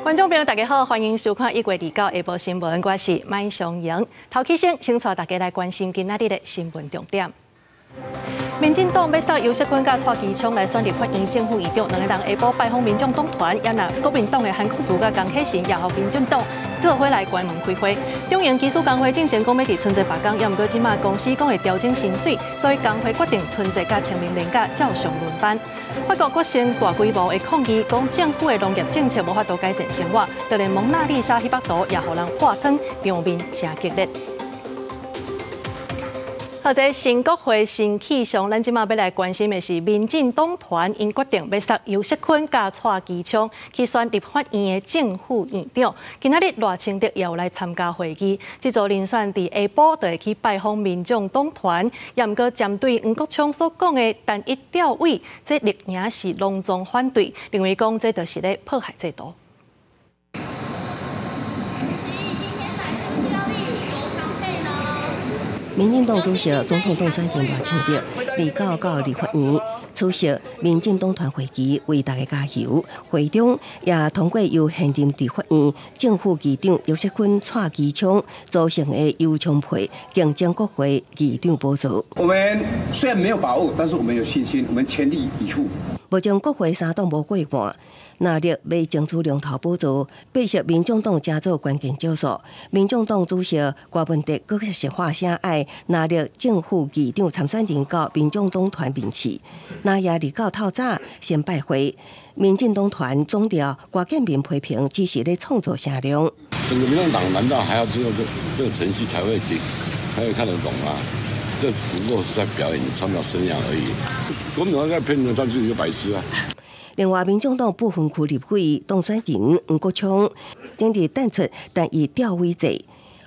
觀眾朋友，大家好，歡迎收看1月29下晡新聞，我是麥尚瑩。頭起先，先帶大家來關心今仔日的新聞重點。民進黨欲捒游錫堃佮蔡其昌來選立法院正副院長，兩個人下晡拜訪民眾黨團，也若國民黨的韓國瑜佮江啟臣也予民進黨做伙來關門開會。中營機師工會進前講欲佇春節罷工，也毋過這馬公司講會調整薪水，所以工會決定春節佮清明連假照常輪班。法國發生大規模的抗議，講政府的農業政策無法度改善生活，就連蒙娜麗莎彼幅圖也予人劃湯，場面誠激烈。好，這新國會新氣象，咱這馬欲來關心的是民進黨團𪜶決定欲捒游錫堃佮蔡其昌去選立法院的正副院長。今仔日賴清德也有來參加會議，這組人選佇下晡就會去拜訪民眾黨團，也毋過針對黃國昌所講的單一調委，這綠營是隆重反對，認為講這就是咧破壞制度。民進黨主席、總統當選人賴清德，29到立法院出席民進黨團會議，為大家加油。會中也通過由現任立法院正副議長游錫堃、蔡其昌組成的游昌配競爭國會議長寶座。我們雖然沒有把握，但是我們有信心，我們全力以赴。目前國會三黨無過半，藍綠欲爭取龍頭寶座，必須民眾黨成做關鍵少數。民眾黨主席郭文德閣是發聲愛藍綠正副議長參選人到民眾黨團面試，那也29透早先拜會。民進黨團總召郭建民批評，只是咧創造聲量。整個民眾黨難道還要經過這個程序才會去，才會看得懂嗎？這不過是在表演、創造聲量而已。國民黨在騙人，當自己一個白痴啊！另外，民眾黨不分區立委當選人黃國昌，今日淡出單一調委制，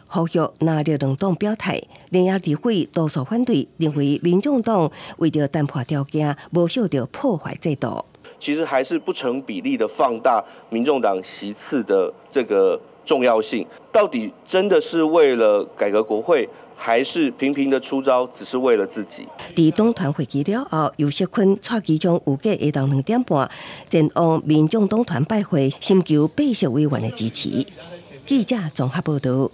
呼籲藍綠兩黨表態。連夜立委多數反對，認為民眾黨為著談判條件，無少著破壞制度。其實還是不成比例的放大民眾黨席次的這個重要性。到底真的是為了改革國會？還是頻頻的出招，只是為了自己。佇黨團會議了後，游錫堃、蔡其昌預計下晝2點半前往民眾黨團拜會，尋求80委員的支持。記者綜合報道。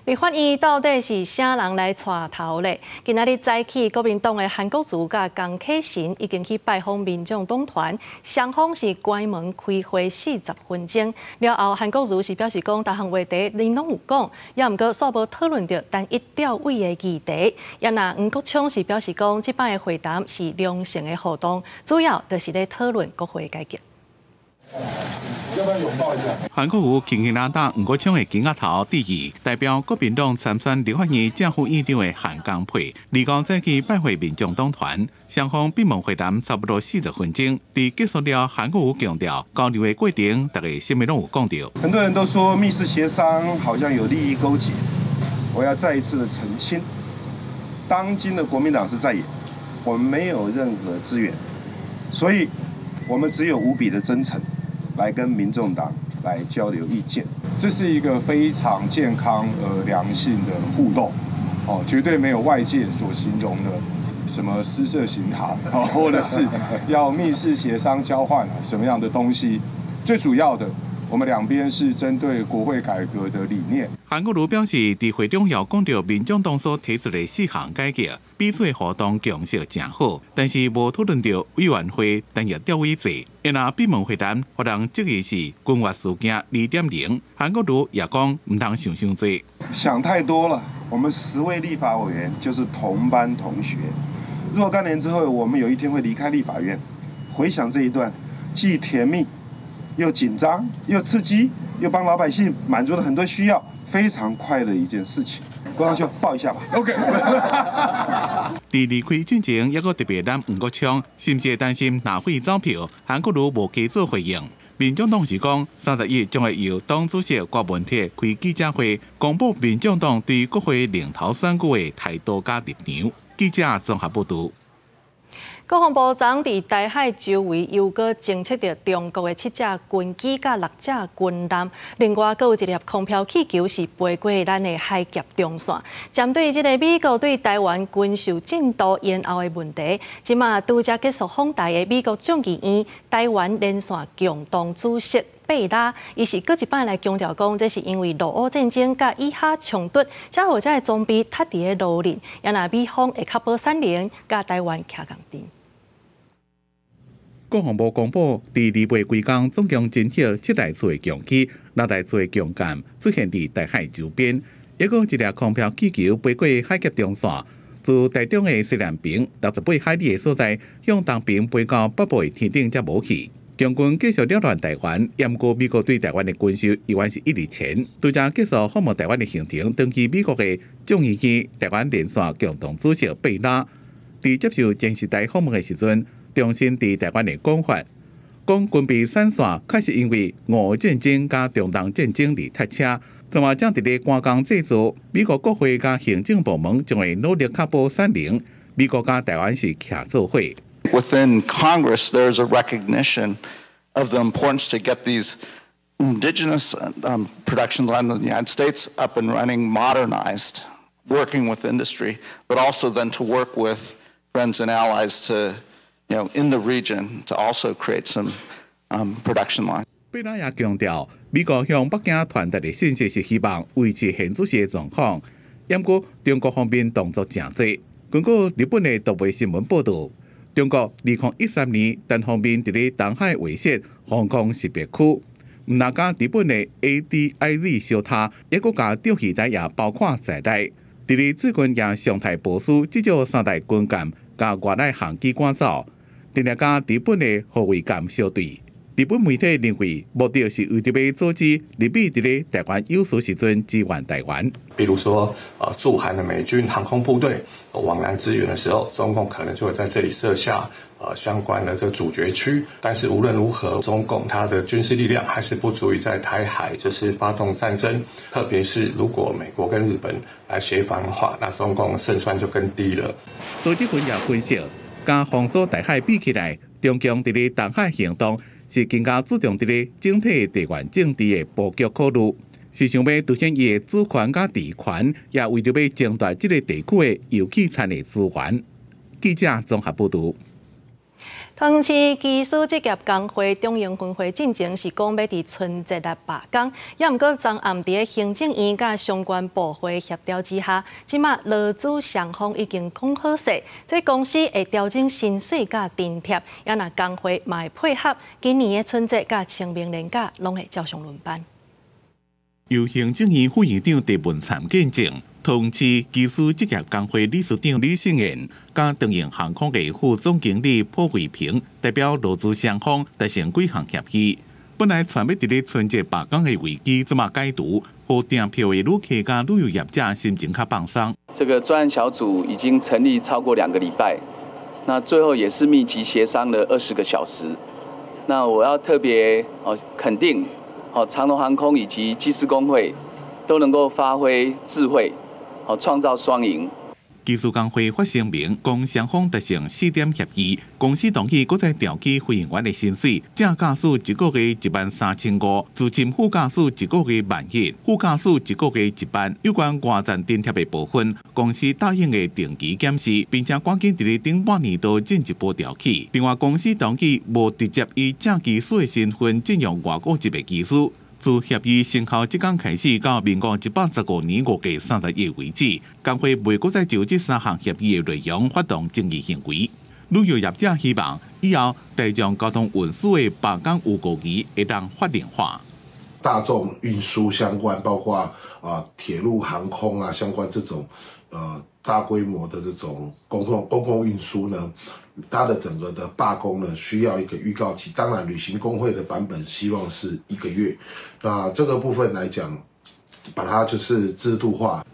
立法院到底是啥人來帶頭咧？今仔日早起，國民黨的韓國瑜佮江啟臣已經去拜訪民眾黨團，雙方是關門開會40分鐘。了後，韓國瑜是表示講，逐項話題𪜶攏有講，也毋過煞無討論著單一調委的議題。也若黃國昌是表示講，這擺的會談是良性的互動，主要就是咧討論國會改革。韓國瑜輕輕拉打黃國昌的肩胛頭，致意代表國民黨參選立法院正副院長的韓江配，29早起拜會民眾黨團，雙方閉門會談差不多40分鐘。佇結束了，韓國瑜強調交流的過程，大家啥物攏有講著。很多人都說密室協商好像有利益勾結，我要再一次的澄清，當今的國民黨是在野，我們沒有任何資源，所以我們只有無比的真誠。來跟民眾黨來交流意見，這是一個非常健康而良性的互動，哦，絕對沒有外界所形容的什麼私設行堂，或者是要密室協商交換什麼樣的東西。最主要的，我們兩邊是針對國會改革的理念。韓國瑜表示，佇會中有講著民眾黨所提出的四項改革，彼此的互動共識誠好，但是無討論著委員會單一調委制。因為閉門會談，予人質疑是軍閥事件2.0。韓國瑜也講毋通想傷濟，想太多了。我們10位立法委員就是同班同學，若干年之後，我們有一天會離開立法院，回想這一段，既甜蜜又緊張又刺激，又幫老百姓滿足了很多需要。非常快樂一件事情，國昌兄抱一下吧。 OK。佇離開進前，猶閣特別攬黃國昌，是毋是會擔心藍廢走票？韓國瑜無加做回應。民眾黨是講，31將會由黨主席郭文鐵開記者會，公布民眾黨對國會領頭選舉的態度佮立場。記者綜合報導。國防部長佇台海周圍又閣偵測著中國的七隻軍機佮六隻軍艦，另外閣有一粒空飄氣球是飛過咱的海峽中線。針對這個美國對台灣軍售進度延後的問題，這馬拄才結束訪台的美國眾議院台灣連線共同主席貝拉，伊是閣一擺來強調講，這是因為俄烏戰爭佮以哈衝突，才予這个裝備窒佇咧羅輪，也若美方會確保產能佮台灣徛仝陣。國防部公布，佇二八規工總共偵測七台次的強機、六台次的強艦出現佇台海周邊，抑閣一粒空飄氣球飛過海峽中線，自台中的西南邊68海里的所在，向東邊飛到北部的天頂才無去。共軍繼續擾亂台灣，毋過美國對台灣的軍售依然是一直簽。拄才結束訪問台灣的行程，轉去美國的眾議院台灣連線共同主席貝拉，佇接受電視台訪問的時陣，重申佇台灣的講法，講軍備產線確實因為俄烏戰爭佮中東戰爭而窒車，這馬正佇咧趕工製造。美國國會佮行政部門將會努力確保產能。美國佮台灣是徛做伙。 Within Congress, there's a recognition of the importance to get these indigenous production lines in the United States up and running, modernized, working with industry, but also then to work with friends and allies to in the region to also create some production lines. 貝拉也強調，美國向北京傳達的信息是希望維持現主時的狀況。毋過中國方面動作誠濟。根據日本的獨媒新聞報導，中國2013年單方面佇咧東海劃設防空識別區，毋但佮日本的 ADIZ 相踏，抑閣共釣魚台也包括在內。佇咧最近也常態部署至少三台軍艦，共外來航機趕走，定定佮日本的護衛艦相對。日本媒體認為，目的是為著欲阻止日美佇咧台灣有事時陣支援台灣。比如說，駐韓的美軍航空部隊往南支援的時候，中共可能就會在這裡設下相關的這個阻絕區。但是無論如何，中共它的軍事力量還是不足以在台海就是發動戰爭。特別是如果美國跟日本來協防的話，那中共勝算就更低了。蘇志文也分析，佮封鎖台海比起來，中共佇咧東海行動是更加注重佇咧整體地緣政治的布局考慮，是想欲凸顯伊的主權佮治權，也為著欲爭奪這个地區的油氣產的資源。記者綜合報導。桃園市機師職業工會中營分會進前是講欲佇春節來罷工，也毋過昨暗佇行政院佮相關部會協調之下，這馬勞資雙方已經講好勢，這公司會調整薪水佮津貼，也若工會嘛會配合，今年的春節佮清明連假攏會照常輪班。由行政院副院長鄭文燦見證，桃園市機師職業工會理事長李勝賢，佮長榮航空的副總經理朴慧平代表勞資雙方達成幾項協議。本來傳欲佇咧春節罷工的危機，這馬解除，予訂票的旅客佮旅遊業者心情較放鬆。這個專案小組已經成立超過2個禮拜，那最後也是密集協商了20個小時。那我要特別哦肯定，哦長榮航空以及機師工會都能夠發揮智慧，哦創造雙贏。機師工會發聲明，講雙方達成四點協議，公司同意閣再調起飛行員的薪水，正駕駛一個月13,500，資深副駕駛一個月萬一，副駕駛一個月1萬。有關外站津貼的部分，公司答應會定期檢視，並且趕緊佇咧頂半年度進一步調起。另外，公司同意無直接以正機師的身份進入外國籍的機師。自協議生效這工開始到民國115年5月31日為止，工會袂閣再就這三項協議的內容發動爭議行為。旅遊業者希望以後大眾交通運輸的罷工預告期會當法定化。大眾運輸相關，包括啊鐵路、航空啊相關這種大規模的這種公共運輸呢，它的整個的罷工呢，需要一個預告期。當然，旅行工會的版本希望是一個月。那這個部分來講，把它就是制度化。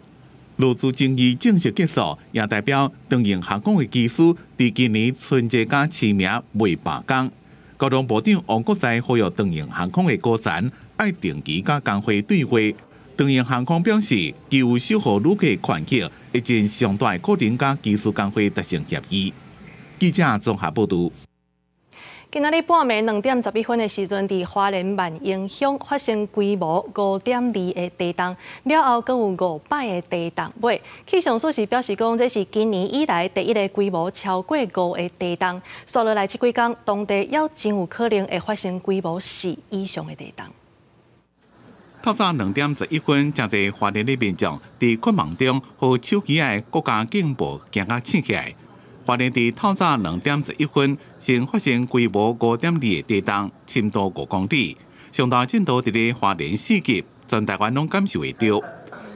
勞資爭議正式結束，也代表長榮航空的機師佇今年春節佮清明袂罷工。交通部長王國材呼籲長榮航空的高層愛定期佮工會對話。長榮航空表示，基於守護旅客權益，會盡上大可能佮機師工會達成協議。記者綜合報導。今仔日半暝2點11分的時陣，佇花蓮萬榮鄉發生規模5.2的地動，了後閣有五擺的地動尾。氣象署是表示講，這是今年以來第一个規模超過五的地動。紲落來這幾工，當地猶真有可能會發生規模4以上的地動。透早2點11分，誠濟花蓮的民眾佇困夢中，予手機的國家警報驚甲醒起來。花蓮佇透早2點11分，先發生規模5.2的地動，深度5公里，上大震度佇咧花蓮4級，全台灣攏感受會著。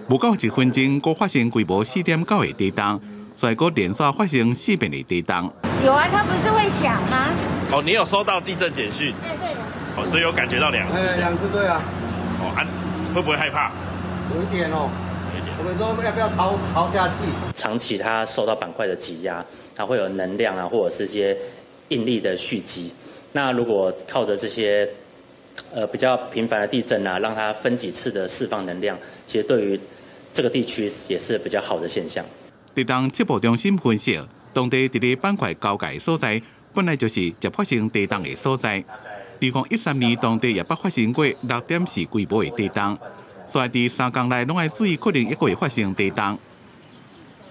無夠一分鐘，閣發生規模4.9的地動，隨閣連續發生四遍的地動。有啊，它不是會響嗎？哦，你有收到地震簡訊？對對。哦，所以有感覺到兩次。兩次對啊。哦，啊，會不會害怕？有一點哦。我們說要不要逃逃下去？長期它受到板塊的擠壓，它會有能量啊，或者是一些應力的蓄積。那如果靠着這些比較頻繁的地震啊，讓它分幾次的釋放能量，其實對於這個地區也是比較好的現象。地動測報中心分析，當地佇咧板塊交界所在，本來就是常發生地動的所在。2013年，當地也捌發生過6.4規模的地動，所以佇3工內攏愛注意，可能猶閣會發生地動。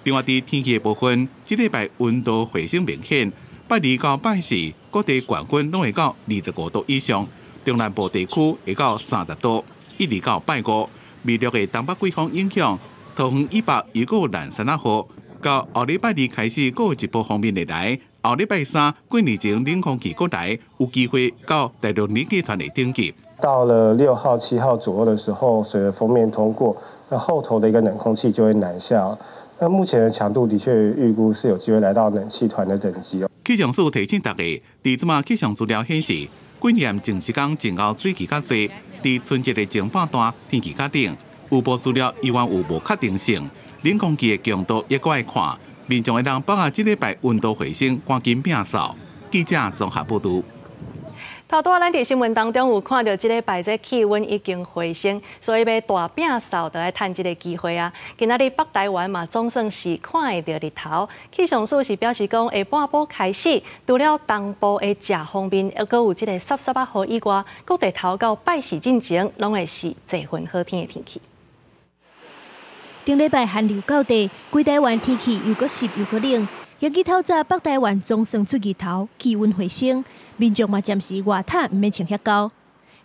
另外，佇天氣的部分，這禮拜溫度回升明顯，拜二到拜四各地高溫攏會到25度以上，中南部地區會到30度，一直到拜五，微弱的東北季風影響，桃園以北又閣有蘭山仔雨，到後禮拜二開始，閣有一波鋒面會來。後禮拜三過年前冷空氣過來，有機會到大陸冷氣團的頂級。到了6號、7號左右的時候，隨著鋒面通過，那後頭的一個冷空氣就會南下。那目前的強度的確預估是有機會來到冷氣團的等級哦。氣象署提醒大家，佇這馬氣象資料顯示，過年前一工前後水汽較濟，佇春節的前半段天氣較冷。預報資料依然有無確定性，冷空氣的強度猶閣愛看。民眾會當把握這禮拜溫度回升，趕緊摒掃。記者綜合報導。頭拄仔咱佇新聞當中有看著，這禮拜這氣溫已經回升，所以欲大摒掃就愛趁這个機會啊。今仔日北台灣嘛總算是看會著日頭。氣象署是表示講，下半晡開始，除了東部的正鋒面，猶閣有這个濕濕仔雨以外，各地頭到拜四進前，攏會是濟雲好天的天氣。頂禮拜寒流到底，規台灣天氣又閣濕又閣冷。今日透早北台灣總算出日頭，氣溫回升，民眾嘛暫時外毯毋免穿遐厚。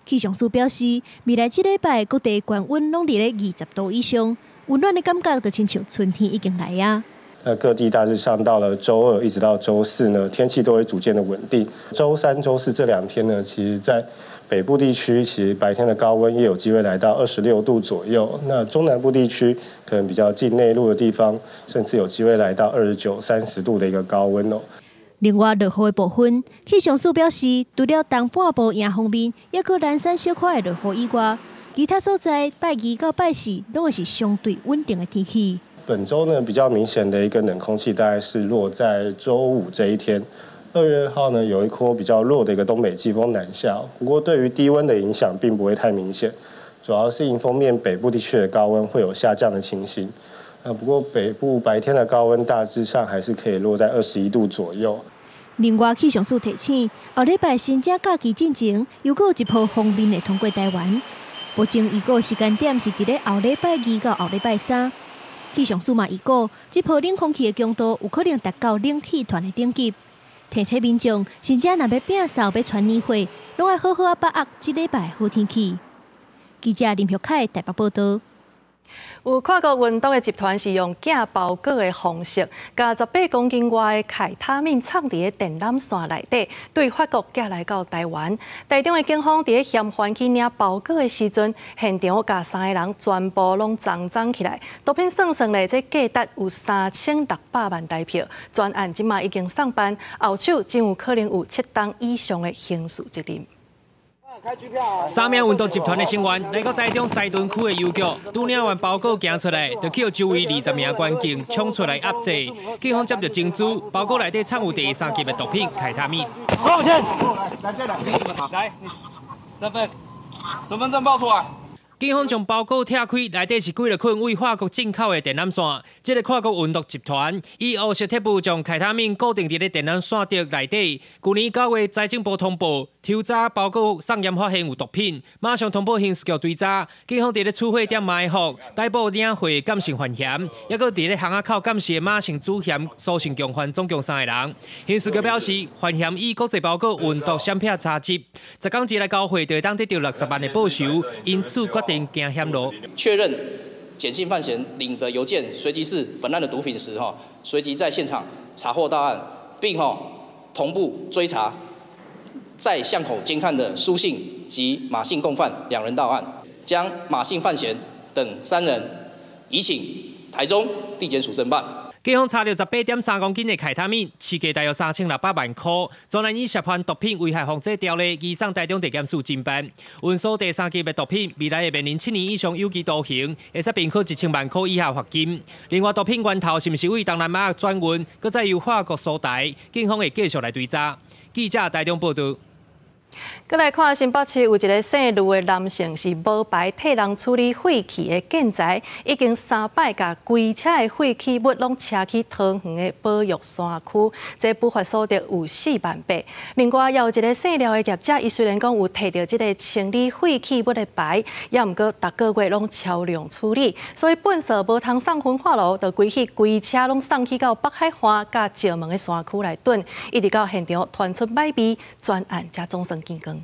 氣象署表示，未來這禮拜各地高溫攏佇咧20度以上，溫暖的感覺就親像春天已經來啊。那各地大致上到了週二一直到週四呢，天氣都會逐漸的穩定。週三、週四這兩天呢，其實在北部地區，其實白天的高溫也有機會來到26度左右。那中南部地區可能比較近內陸的地方，甚至有機會來到29、30度的一個高溫哦。另外，落雨的部分，氣象署表示，除了東半部迎鋒面，猶閣南山小可會落雨以外，其他所在拜二到拜四攏會是相對穩定的天氣。本週呢，比較明顯的一個冷空氣，大概是落在週五這一天。2月2號呢，有一波比較弱的一個東北季風南下，不過對於低溫的影響並不會太明顯，主要是迎風面北部地區的高溫會有下降的情形。不過北部白天的高溫大致上還是可以落在21度左右。另外，氣象署提醒，後禮拜新正假期進前，又閣有一波鋒面會通過台灣，目前預估時間點是佇咧後禮拜二到後禮拜三。氣象署嘛預估，這波冷空氣的強度有可能達到冷氣團的等級。提醒民眾，真正若欲摒掃、欲傳年貨，攏愛好好仔把握這禮拜好天氣。記者林玉凱台北報導。有跨國運毒的集團是用寄包裹的方式，共18公斤外的凱他命藏佇咧電纜線內底，對法國寄來到台灣。台中的警方佇咧嫌犯去領包裹的時陣，現場共三个人全部攏摠摠起來。毒品算算咧，這價值有3600萬台票。全案這馬已經送辦，後手真有可能有7冬以上的刑事責任。三名運毒集團的成員來到台中西屯區的郵局，拄領完包裹行出來，就予周圍20名關警衝出來壓制。警方接著偵誅，包裹內底藏有第三級的毒品凱他命。多少錢？來這來，來，身份，身份證報出來。警方將包裹拆開，內底是幾落捆對法國進口的電纜線。這个跨國運毒集團以烏色鐵布將凱他命固定佇咧電纜線柱內底。去年9月，財政部通報抽查包裹送驗發現有毒品，馬上通報刑事局追查。警方佇咧取貨點埋伏，逮捕領貨監視犯嫌，猶閣佇咧巷仔口監視的馬姓主嫌蘇姓共犯，總共三个人。刑事局表示，犯嫌以國際包裹運毒閃避查緝，10工之內交貨就會當得著60萬的報酬，因此決定行險路。確認簡姓犯嫌領的郵件隨即是本案的毒品時，哈，隨即在現場查獲到案，並哈同步追查在巷口監看的蘇姓及馬姓共犯兩人到案，將馬姓犯嫌等三人移請台中地檢署偵辦。警方查著18.3公斤的凱他命，市價大約3600萬箍，專案以涉犯毒品危害防制條例，移送台中地檢署偵辦。運輸第三級的毒品，未來會面臨7年以上有期徒刑，會使併科1000萬箍以下罰金。另外，毒品源頭是毋是為東南亞轉運，閣再由法國蘇台，警方會繼續來追查。記者台中報導。閣來看新北市有一个姓呂的男性是無牌替人處理廢棄的建材，已經三擺共規車的廢棄物攏車去桃園的保育山區，這不法所得有4萬8。另外，也有一个姓廖的業者，伊雖然講有提著這个清理廢棄物的牌，也毋過逐个月攏超量處理，所以糞埽無通送焚化爐，就規去規車攏送去到北海岸佮石門的山區來囤，一直到現場傳出歹味，專案才總算見光。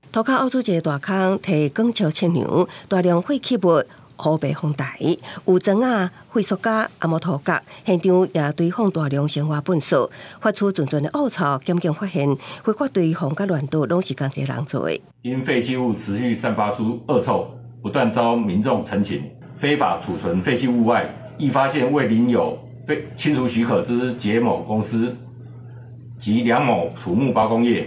塗跤挖出一个大空，提鋼鍬測量，大量廢棄物烏白風台，有磚仔、廢塑膠、啊摩托角，現場也堆放大量生活糞埽，發出陣陣的惡臭。檢警發現，非法堆放佮亂倒攏是仝一个人做的。因廢棄物持續散發出惡臭，不斷遭民眾陳情，非法儲存廢棄物外，亦發現未領有廢清除許可之捷某公司及梁某土木包工業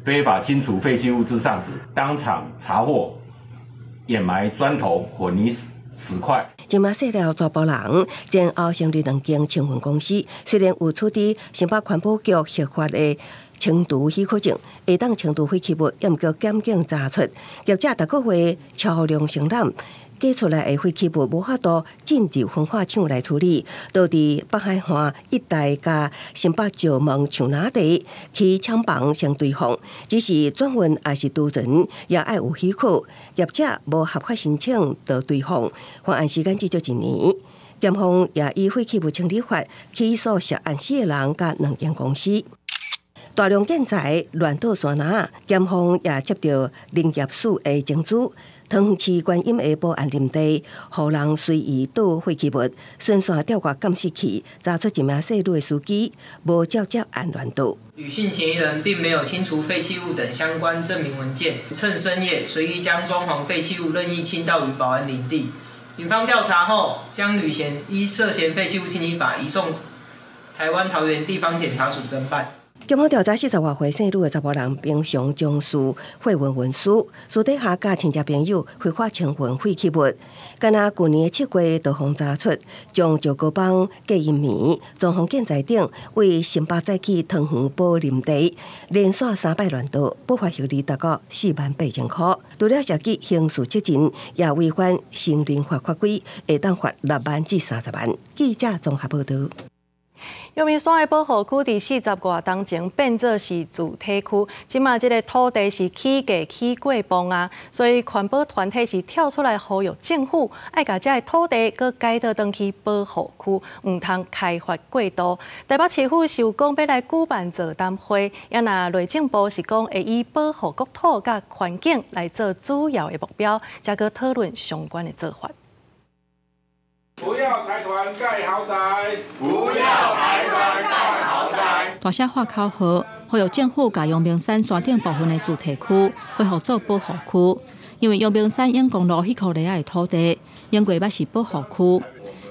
非法清除廢棄物之上址，當場查獲掩埋磚頭、混凝石塊。這馬說了，查埔人前後成立兩間清運公司，雖然有取得新北環保局核發的清除許可證，會當清除廢棄物，也毋過檢警查出業者逐個月超量生產。計出來的廢棄物無法度進入焚化廠來處理，導致北海岸一帶佮新北石門樹林地起廠房先堆放，只是轉運抑是貯存，也愛有許可。業者無合法申請就堆放，犯案時間至少一年。檢方也以廢棄物清理法起訴涉案四個人佮兩間公司。大量建材亂倒山林，檢方也接著林業署的情資，桃園市觀音的保安林地，予人隨意倒廢棄物，循線調閱監視器，查出一名姓呂的司機無照接案亂倒。呂姓嫌疑人並沒有清除廢棄物等相關證明文件，趁深夜隨意將裝潢廢棄物任意傾倒於保安林地。警方調查後，將呂嫌依涉嫌廢棄物清理法移送台灣桃園地方檢察署偵辦。檢方調查40外歲姓呂的查埔人，平常從事貨運運輸，私底下佮親戚朋友非法清運廢棄物。敢若舊年7月，就予查出將石膏板隔音棉、裝潢建材等，為新北載去桃園保林地，連續三擺亂倒，不法獲利達到4萬8千箍。除了涉及刑事責任，也違反森林法法規，會當罰6萬至30萬。記者綜合報導。陽明山的保護區佇40外冬前變做是住宅區，這馬這个土地是起價起過磅啊，所以環保團體是跳出來呼籲政府，愛共這个土地閣改倒轉去保護區，毋通開發過度。台北市府是有講欲來舉辦座談會，也若內政部是講會以保護國土佮環境來做主要的目標，才閣討論相關的做法。不要財團蓋豪宅，不要財團蓋豪宅。大聲喊口號，呼籲政府共陽明山山頂部分的住宅區恢復做保護區，因為陽明山永公路彼箍犁仔的土地，永過捌是保護區。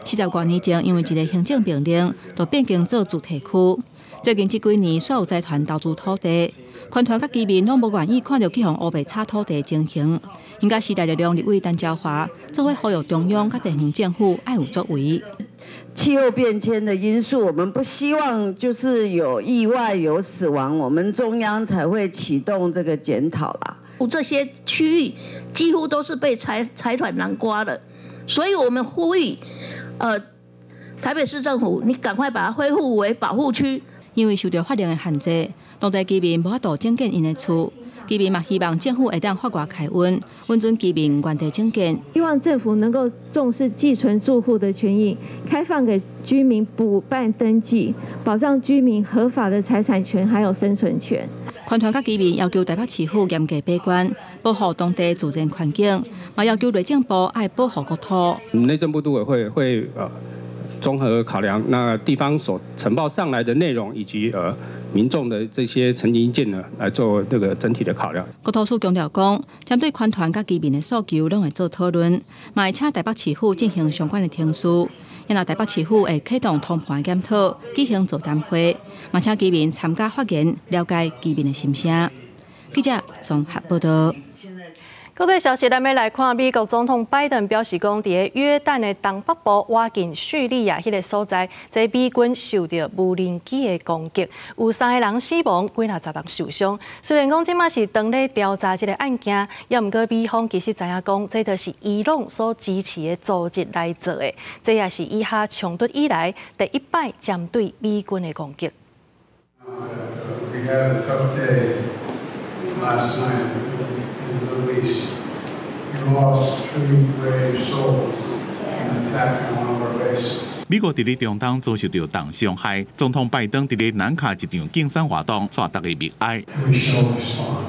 40外年前，因為一个行政命令，就變更做住宅區。最近這幾年，煞有財團投資土地，環團佮居民攏無願意看著去予烏白炒土地的情形。應該時代力量立委陳昭華做伙呼籲中央佮地方政府愛有作為。氣候變遷的因素，我們不希望就是有意外有死亡，我們中央才會啟動這個檢討啦。這些區域幾乎都是被財團囊括的，所以我們呼籲，台北市政府，你趕快把它恢復為保護區。因為受著法令的限制，當地居民無法度整建𪜶的厝。居民嘛希望政府會當法外開恩，允准居民原地整建。希望政府能夠重視寄存住戶的權益，開放給居民補辦登記，保障居民合法的財產權還有生存權。寬團佮居民要求台北市府嚴格把關，保護當地自然環境，嘛要求內政部愛保護國土。內政部都委會綜合考量那地方所呈報上來的內容，以及民眾的這些陳情意見呢，來做這個整體的考量。國土署強調講，針對寬團佮居民的訴求，攏會做討論，嘛會請台北市府進行相關的程序。然後台北市府會啟動通盤檢討，舉行座談會，嘛請居民參加發言，了解居民的心聲。記者綜合報道。國際消息，咱欲來看，美國總統拜登表示講，佇咧約旦的東北部倚近敘利亞彼个所在，這美軍受著無人機的攻擊，有三个人死亡，幾若十人受傷。雖然講這馬是當咧調查這个案件，也毋過美方其實知影講，這就是伊朗所支持的組織來做的，這也是以哈衝突以來第一擺針對美軍的攻擊。 We had a tough day last night in the Middle East. We lost three brave souls in an attack on one of our bases. 美國佇咧中東遭受著重傷害，總統拜登佇咧南卡一場競選活動，帶大家默哀。 We shall respond.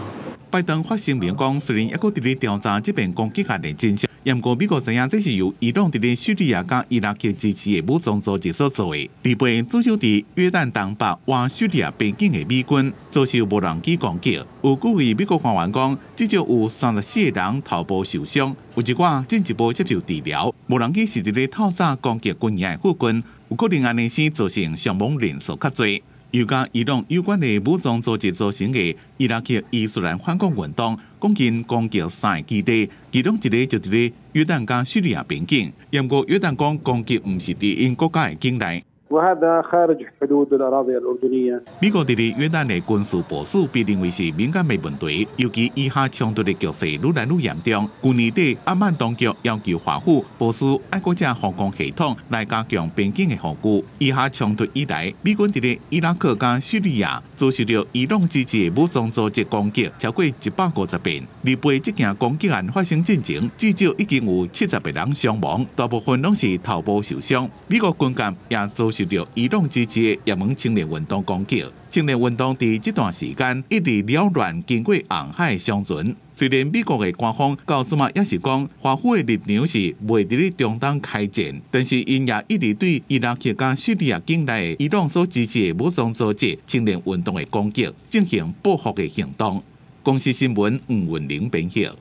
拜登發聲明講，雖然猶閣佇咧調查這遍攻擊案的真相，毋過美國知影這是由伊朗佇咧敘利亞佮伊拉克支持的武裝組織所做的。禮拜駐守佇約旦東北倚敘利亞邊境的美軍遭受無人機攻擊，有幾位美國官員講，至少有34個人頭部受傷，有一寡進一步接受治療。無人機是佇咧透早攻擊軍營的附近，有可能按呢先造成傷亡人數較濟。由佮伊朗有關的武裝組織組成的伊拉克伊斯蘭反抗運動，講𪜶攻擊三个基地，其中一个就佇咧約旦佮敘利亞邊境。毋過約旦講攻擊毋是佇𪜶國家的境內。 وهذا خارج حدود الأراضي الأردنية。美國佇咧約旦的軍事部署被認為是敏感的問題，尤其以哈衝突的局勢愈來愈嚴重。去年底，阿曼當局要求華府部署愛國者防空系統來加強邊境的防禦。以哈衝突以來，美軍佇咧伊拉克佮敘利亞遭受著伊朗支持的武裝組織攻擊超過150遍。禮拜這件攻擊案發生進前，至少已經有70個人傷亡，大部分攏是頭部受傷。美國軍艦也遭受著伊朗支持的也門青年運動攻擊。青年運動佇這段時間一直擾亂經過紅海商船。雖然美國的官方到這馬猶是講，華府的立場是袂佇咧中東開戰，但是𪜶也一直對伊拉克佮敘利亞境內伊朗所支持的武裝組織青年運動的攻擊進行報復的行動。公視新聞吳文玲編譯。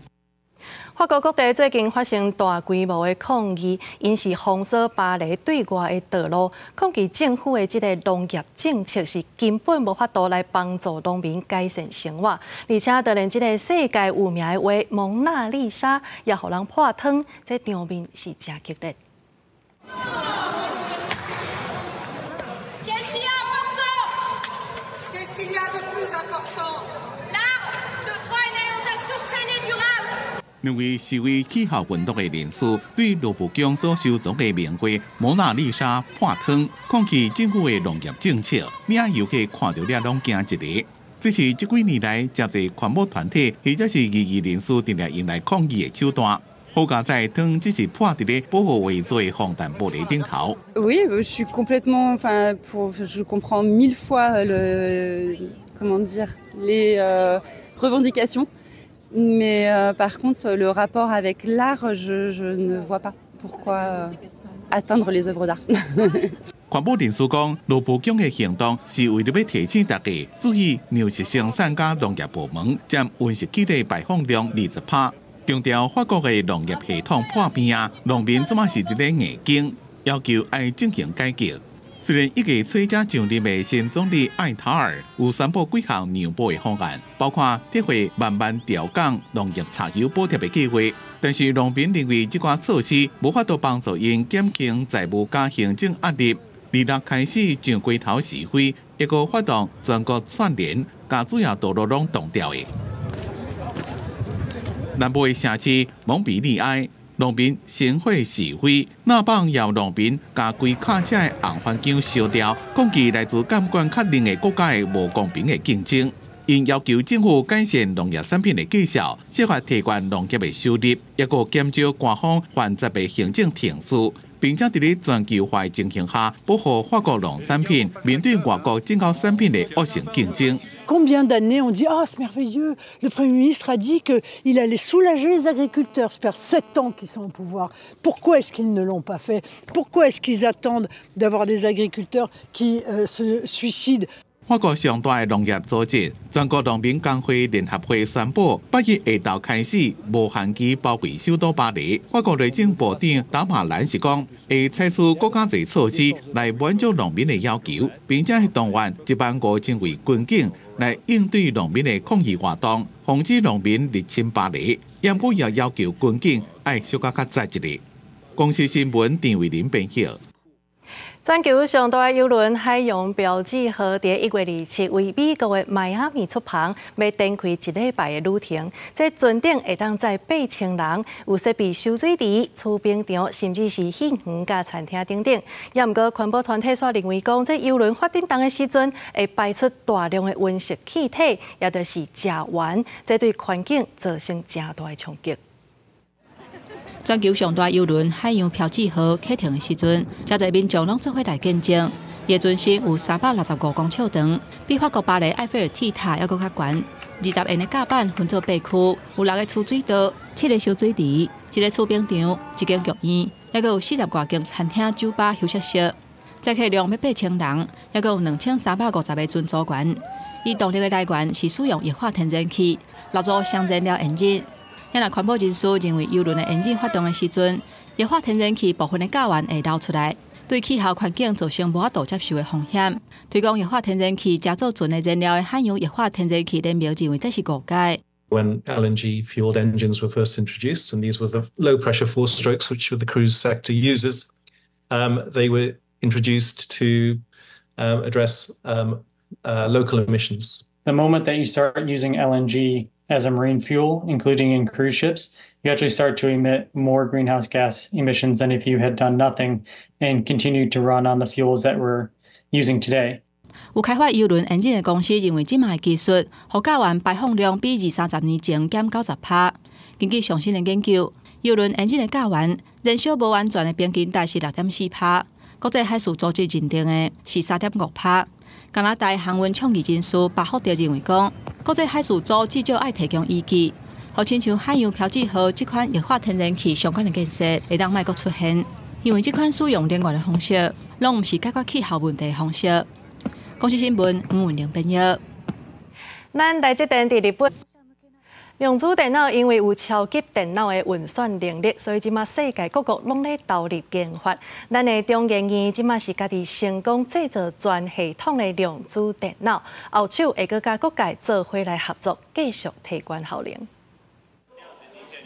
法國各地最近發生大規模的抗議，𪜶是封鎖巴黎對外的道路，抗議政府的這个農業政策是根本無法度來幫助農民改善生活，而且就連這个世界有名的畫蒙娜麗莎也予人破窗，這場面是誠激烈。兩位示威氣候運動的人士對盧浮宮所收藏的名畫《蒙娜麗莎》破窗，抗議政府的農業政策。領遊客看著了攏驚一下。這是這幾年來誠濟環保團體或者是異議人士定定用來抗議的手段。好佳哉，窗只是破佇咧保護畫作的防彈玻璃頂頭。 Oui, je suis complètement, enfin, pour, je comprends mille fois le, comment dire, les revendications. Mais par contre, le rapport avec l'art, je ne vois pas pourquoi atteindre les œuvres d'art. 環保人士講，盧浮宮的行動是為著欲提醒大家注意糧食生產佮農業部門佔溫室氣體排放量20%，強調法國的農業系統破病啊，農民這馬是佇咧硬頸，要求愛進行改革。雖然一月初才上任的新總理艾塔爾有宣布幾項讓步的方案，包括撤回慢慢調降農業柴油補貼的計劃，但是農民認為這寡措施無法度幫助𪜶減輕債務佮行政壓力。26開始上街頭示威，猶閣發動全國串聯，共主要道路攏擋掉的。南部的城市蒙彼利埃，農民先火示威，納邦也有農民共規卡車的紅番薑燒掉，抗議來自監管較冷的國家的無公平的競爭。𪜶要求政府改善農業產品的價數，設法提懸農業的收入，猶閣減少官方繁雜的行政程序，並且佇咧全球化的情形下，保護法國農產品面對外國進口產品的惡性競爭。Combien d'années on dit: Ah, c'est merveilleux, le Premier ministre a dit qu'il allait soulager les agriculteurs. Ça fait 7 ans qu'ils sont au pouvoir. Pourquoi est-ce qu'ils ne l'ont pas fait? Pourquoi est-ce qu'ils attendent d'avoir des agriculteurs qui se suicident? 法國上大的農業組織全國農民工會聯合會宣布，8日下晝開始無限期包圍首都巴黎。法國內政部長達馬蘭是講，會採取閣較濟措施來滿足農民的要求，並且動員1萬5千位軍警來應對農民的抗議活動，防止農民入侵巴黎。毋過也要求軍警愛小可較早一點。公視新聞陳慧琳編譯。全球上大郵輪海洋標誌號佇1月27為美國的邁阿密出航，欲展開一禮拜的旅程。這船頂會當載8000人，有設備游水池、儲冰場，甚至是戲園佮餐廳等等。也毋過環保團體煞認為講，這郵輪發電動的時陣會排出大量的溫室氣體，也就是甲烷，這對環境造成誠大的衝擊。全球上大郵輪海洋標誌號啟程的時陣，誠濟民眾攏做伙來見證。伊的船身有365公尺長，比法國巴黎埃菲爾鐵塔猶閣較懸。20沿的甲板分做八區，有六個儲水道、七個游水池、一個儲冰場、一間劇院，猶閣有40外間餐廳、酒吧、休息室。載客量欲8000人，猶閣有2350個船組員。伊動力的來源是使用液化天然氣，六組雙燃料引擎。若環保人士認為，郵輪的引擎發動的時陣，液化天然氣部分的甲烷會流出來，對氣候環境造成無法度接受的風險。推廣液化天然氣加做船的燃料的海洋液化天然氣聯盟認為這是誤解。 When LNG fueled engines were first introduced, and these were the low pressure four strokes which the cruise sector uses, they were introduced to address local emissions. The moment that you start using LNG as a marine fuel, including in cruise ships, you actually start to emit more greenhouse gas emissions than if you had done nothing and continued to run on the fuels that we're using today. 有開發郵輪引擎的公司認為，這馬的技術，予甲烷排放量比二三十年前減90%。根據上新的研究，郵輪引擎的甲烷燃燒無完全的平均值是6.4%，國際海事組織認定的是3.5%。加拿大航運倡議人士巴福德認為講，國際海事組至少愛提供依據，予親像海洋標誌號這款液化天然氣相關的建設會當莫閣出現，因為這款使用能源的方式，攏毋是解決氣候問題的方式。公視新聞吳文玲編譯。咱台積電佇日本。量子電腦因為有超級電腦的運算能力，所以這馬世界各國攏咧投入研發。咱的中研院這馬是家己成功製造全系統的量子電腦，後手會閣佮各界做伙來合作，繼續提懸效能。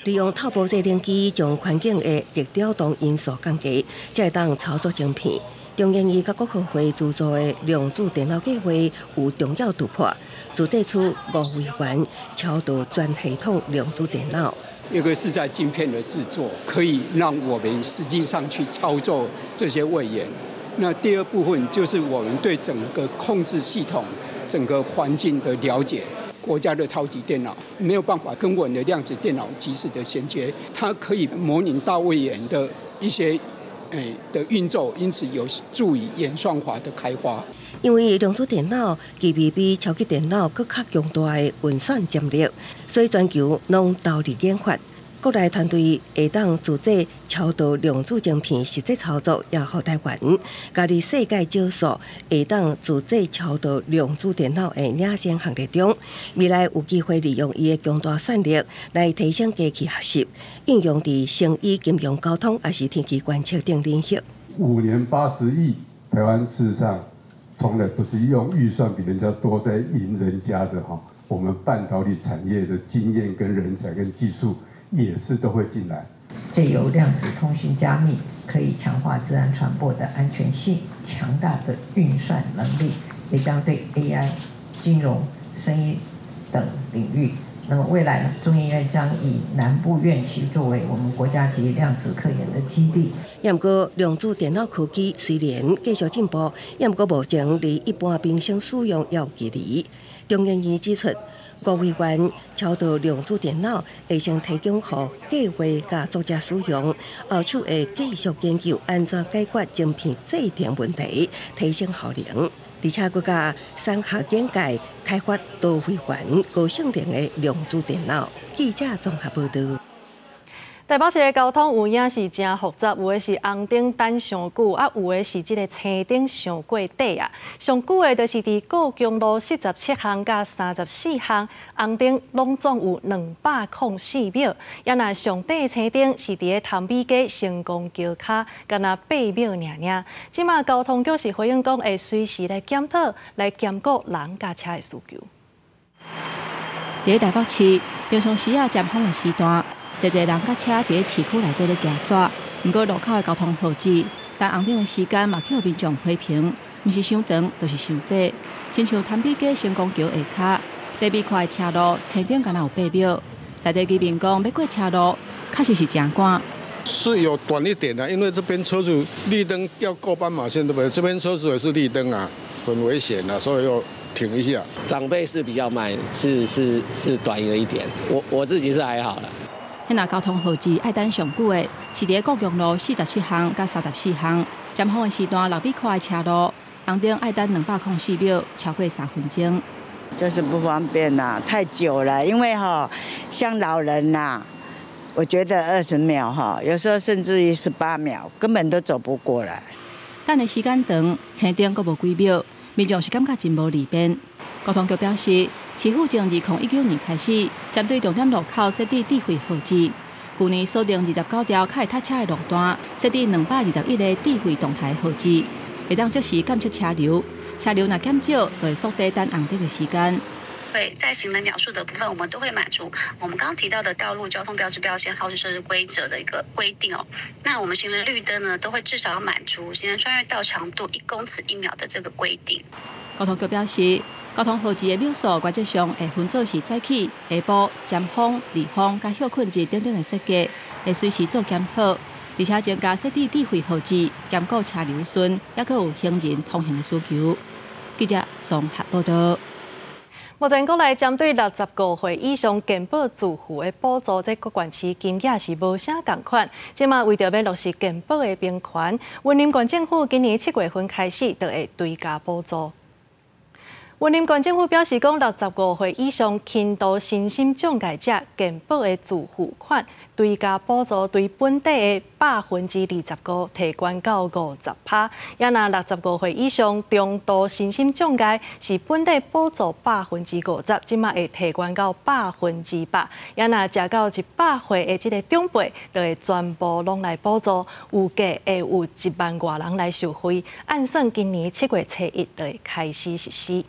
利用透波製冷機將環境的熱流動因素降低，才會當操作晶片。中研院佮國科會資助的量子電腦計劃有重要突破，自製出五位元超導全系統量子電腦。一個是在晶片的製作，可以讓我們實際上去操作這些位元。那第二部分就是我們對整個控制系統、整個環境的了解。國家的超級電腦沒有辦法跟我們的量子電腦及時的銜接，它可以模擬大位元的一些的運作，因此有助於演算法的開發。因為量子電腦具備比超級電腦閣較強大的運算潛力，所以全球攏投入研發。國內團隊會當自製超導量子晶片實際操作，也予台灣加入世界少數會當自製超導量子電腦的領先行列中。未來有機會利用伊的強大算力來提升機器學習，應用佇生醫、金融、交通，抑是天氣觀測等領域。5年80億，台灣事實上從來不是用預算比人家多在贏人家的哈。我們半導體產業的經驗跟人才跟技術也是都會進來。藉由量子通訊加密，可以強化資安傳播的安全性，強大的運算能力，也將對 AI、金融、生醫等領域。那麼未來呢，中研院將以南部院區作為我們國家級量子科研的基地。毋過量子電腦科技雖然繼續進步，毋過目前離一般民生使用猶有距離。中研院指出，五位元超導量子電腦會先提供予計劃佮作者使用，後手會繼續研究按怎解決晶片製程問題，提升效能。而且閣佮產學研界開發多回環高性能的量子電腦。記者綜合報導。台北市的交通有影是誠複雜，有的是紅燈等傷久，啊，有的是這个青燈傷過短啊。上久的就是佇故宮路47巷佮34巷，紅燈攏總有204秒。啊若上短的青燈是佇咧潭美街成功橋跤，干焦8秒爾爾。這馬交通局是回應講，會隨時來檢討，來兼顧人佮車的需求。佇咧台北市，平常時啊，尖峰的時段，濟濟人佮車佇咧市區內底咧行煞，毋過路口的交通號誌，等紅燈的時間嘛去予民眾批評，毋是傷長，就是傷短。親像潭美街成功橋下跤，8米寬的車路，青燈干焦有8秒，在地居民講欲過車路，確實是誠趕。是有短一點的，因為這邊車子綠燈要過斑馬線，對不對？這邊車子也是綠燈啊，很危險啊，所以要停一下。長輩是比較慢，是短了一點，我自己是還好啦。彼若交通號誌愛等上久的，是佇咧故宮路47巷佮34巷，尖峰的時段6米寬的車路，紅燈愛等204秒，超過3分鐘。就是不方便啦，太久了，因為哈，像老人呐，我覺得20秒哈，有時候甚至於18秒，根本都走不過來。等的時間長，青燈閣無幾秒，民眾是感覺真無利便。交通局表示，市府從2019年開始，針對重點路口設置智慧號誌。舊年鎖定29條較會塞車的路段，設置221個智慧動態號誌，會當即時監測車流，車流若減少，就會縮短等紅燈的時間。會在行人秒數的部分，我們都會滿足我們剛剛提到的道路交通標誌標線號誌設置規則的一個規定哦。那我們行人綠燈呢，都會至少要滿足行人穿越道長度1公尺1秒的這個規定。交通局表示，交通號誌的秒數原則上會分做是早起、下晡、尖峰、離峰佮歇睏日等等的設計，會隨時做檢討，而且增加設置智慧號誌，兼顧車流順，抑閣有行人通行的需求。記者綜合報導。目前國內針對65歲以上健保自付的補助，這各縣市金額是無啥仝款。這馬為著欲落實健保的平權，雲林縣政府今年7月份開始就會追加補助。雲林縣政府表示，講65歲以上輕度身心障礙者健保的自付款追加補助，對本底的25%提懸到50%。抑若65歲以上中度身心障礙是本底補助50%，這馬會提懸到100%。抑若食到100歲的這个長輩，就會全部攏來補助，預計會有1萬外人來受惠。按算今年7月初1就會開始實施。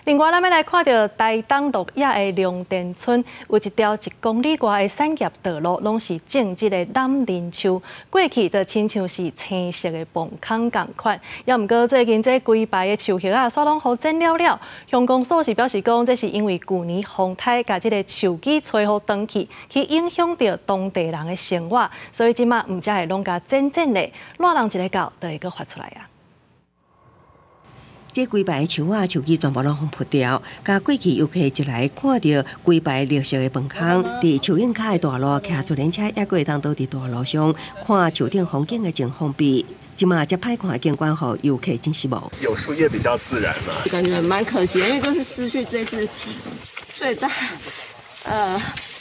另外，咱欲來看著台東鹿野的龍田村，有一條1公里外的產業道路，攏是種這个欖仁樹。過去就親像是青色的磅空仝款，抑毋過最近這規排的樹葉仔，煞攏予剪了了。鄉公所是表示講，這是因為舊年風颱共這个樹枝吹予斷去，去影響著當地人的生活，所以這馬毋才會攏共剪剪咧。熱人一个到，就會閣發出來啊。這規排樹仔樹枝全部攏予撥掉，佮過去遊客一來看著規排綠色的磅空，佇樹蔭跤的大路騎自行車，抑閣會當倒佇大路上看樹頂風景的真方便。這馬遮歹看的景觀，予遊客真失望。有樹葉比較自然嘛，感覺蠻可惜，因為就是失去這次最大，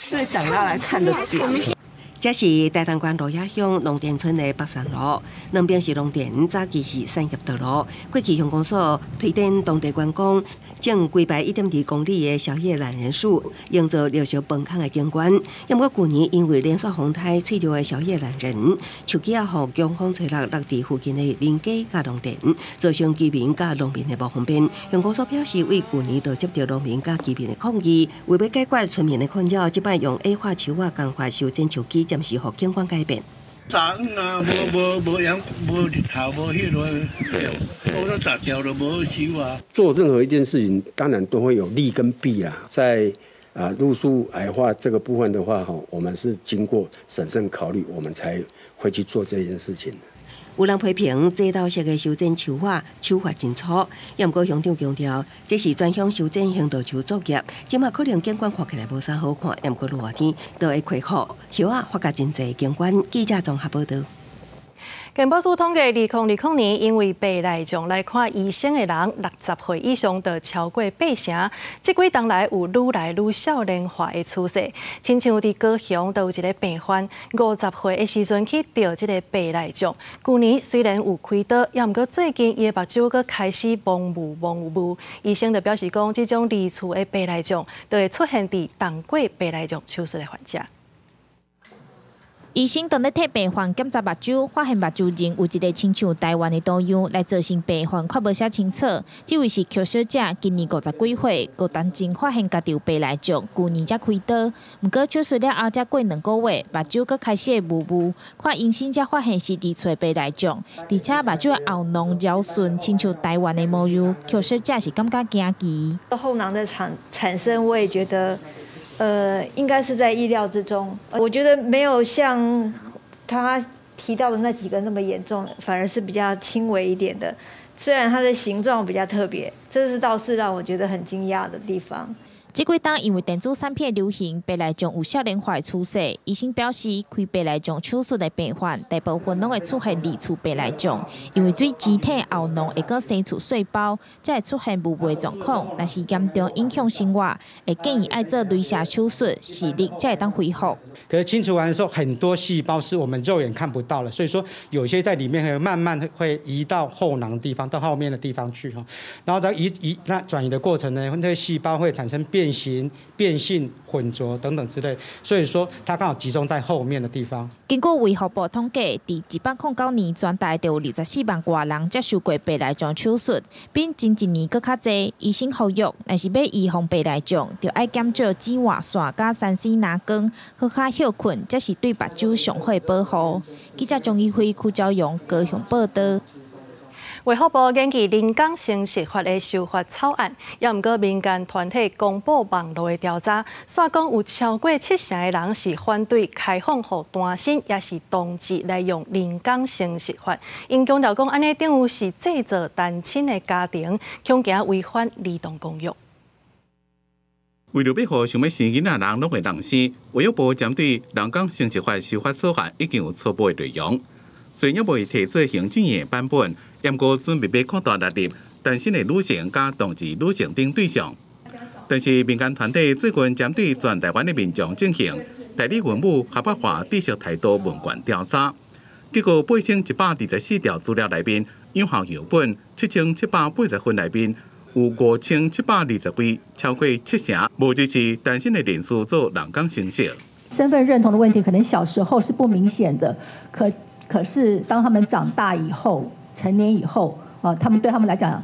最想要來看的點。這是台東縣鹿野鄉龍田村的北山路，兩邊是農田，早期是產業道路。過去鄉公所推展當地觀光，種規排1.2公里的小葉欖仁樹，營造綠色磅空的景觀。毋過舊年因為連續風颱脆弱的小葉欖仁樹枝仔予強風吹落，落佇附近的民家佮農田，造成居民佮農民的無方便。鄉公所表示，為舊年就接著農民佮居民的抗議，為欲解決村民的困擾，這擺用矮化樹仔工法修剪樹枝。暫時予景觀改變。早啊，無無無陽，無日頭，無彼落，我都雜掉了，無修啊。做任何一件事情，當然都會有利跟弊啦。在路樹矮化這個部分的話，哈，我們是經過審慎考慮，我們才會去做這件事情。有人批評這道式的修剪樹法手法真粗，抑毋過鄉長強調，這是全鄉修剪行道樹作業，這馬可能景觀看起來無啥好看，抑毋過落雨天就會潰壑，葉仔發甲真濟景觀。記者綜合報導。健保署統計，2020年因為白內障來看醫生的人，60歲以上就超過八成。這幾冬來有愈來愈少年化的趨勢，親像佇高雄就有一个病患，50歲的時陣去著這个白內障。舊年雖然有開刀，猶毋過最近伊的目睭閣開始蒙霧蒙霧。醫生就表示講，這種二次的白內障，就會出現佇動過白內障手術的患者。醫生當咧替病患檢查目睭，發現目睭前有一个親像台灣的圖樣，來造成病患看無啥清楚。這位是邱小姐，今年50幾歲，5年前發現家己有白內障，舊年才開刀。毋過手術了後才過2個月，目睭閣開始會霧霧，看醫生才發現是二次白內障，而且目睭後囊繞順，親像台灣的模樣。邱小姐是感覺驚奇。後囊的產生，我也覺得，應該是在意料之中。我覺得沒有像他提到的那幾個那麼嚴重，反而是比較輕微一點的。雖然它的形狀比較特別，這是倒是讓我覺得很驚訝的地方。這幾冬因為電子產品流行，白內障有少年化的趨勢。醫生表示，開白內障手術的病患，大部分攏會出現二次白內障，因為水晶體後囊會閣生出細胞，才會出現霧霧的狀況。若是嚴重影響生活，會建議愛做雷射手術，視力才會當恢復。可是清除完的時候，很多細胞是我們肉眼看不到了，所以說有些在裡面會慢慢會移到後囊的地方，到後面的地方去哈。然後在移移那轉移的過程呢，這個細胞會產生變形、變性、混濁等等之類，所以說它剛好集中在後面的地方。根據衛福部統計，佇109年全台就有24萬外人接受過白內障手術，比前一年閣較濟。醫生呼籲，若是欲預防白內障，就愛減少紫外線佮3C 藍光，好好歇睏，才是對目睭上好的保護。記者張怡輝、邱昭陽高雄報導。衛福部研擬人工生殖法的修法草案，猶毋過民間團體公布網路的調查，煞講有超過70%的人是反對開放予單身抑是同志來用人工生殖法。𪜶強調講，按呢等於是製造單親的家庭，恐驚違反兒童公約。為著欲予想欲生囡仔人攏會當生，衛福部針對人工生殖法修法草案已經有初步的內容，雖然猶未提做行政院的版本。毋過準備欲擴大納入單身的女性佮同志女性等對象，但是民間團體最近針對全台灣的民眾進行代理孕母合法化知識態度問卷調查，結果8124條資料內面，有效樣本7780份內面有5720位，超過七成無支持單身的人士做人工生殖。身份認同的問題，可能小時候是不明顯的，可是當他們長大以後，成年以後，啊，他們對他們來講，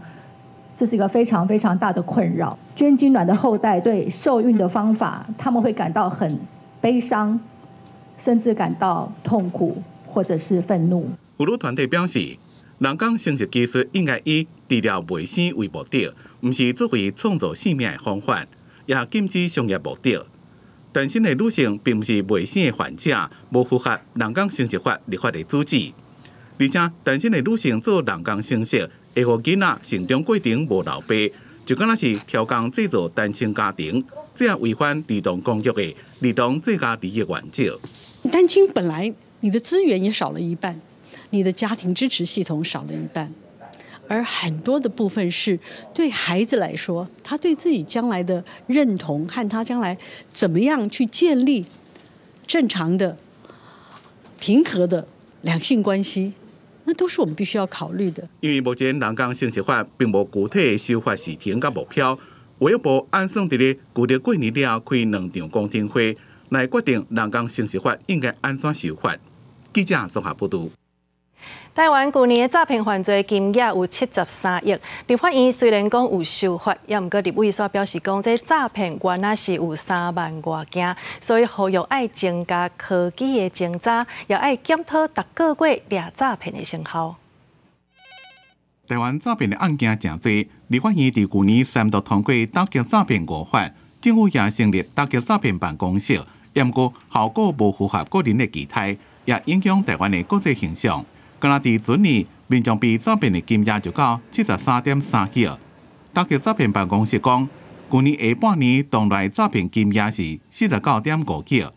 這是一個非常非常大的困擾。捐精卵的後代對受孕的方法，他們會感到很悲傷，甚至感到痛苦或者是憤怒。婦女團體表示，人工生殖技術應該以治療未生為目的，毋是作為創造性命的方法，也禁止商業目的。單身的女性並毋是未生的患者，無符合人工生殖法立法的主旨。而且，單身的女性做人工生殖，會予囡仔成長過程無老爸，就敢若是超工製造單親家庭，這也違反兒童公約的兒童最佳利益原則。單親本來你的資源也少了一半，你的家庭支持系統少了一半，而很多的部分是對孩子來說，他對自己將來的認同和他將來怎麼樣去建立正常的、平和的兩性關係。那都是我們必須要考慮的。因為目前人工生殖法並無具體的修法時程佮目標，衛福部按算佇咧舊曆過年了後開兩場公聽會，來決定人工生殖法應該按怎修法。記者綜合報導。台灣舊年的詐騙犯罪金額有73億。立法院雖然講有修法，猶毋過立委煞表示講，這詐騙原來是有3萬外件，所以呼籲愛增加科技的偵查，也愛檢討逐個月掠詐騙的成效。台灣詐騙的案件誠濟，立法院佇舊年三讀通過打擊詐騙五法，政府也成立打擊詐騙辦公室，毋過效果無符合國人的期待，也影響台灣的國際形象。敢若佇前年，民眾被詐騙的金額就到73.3億。打擊詐騙辦公室講，舊年下半年黨內詐騙金額是49.5億。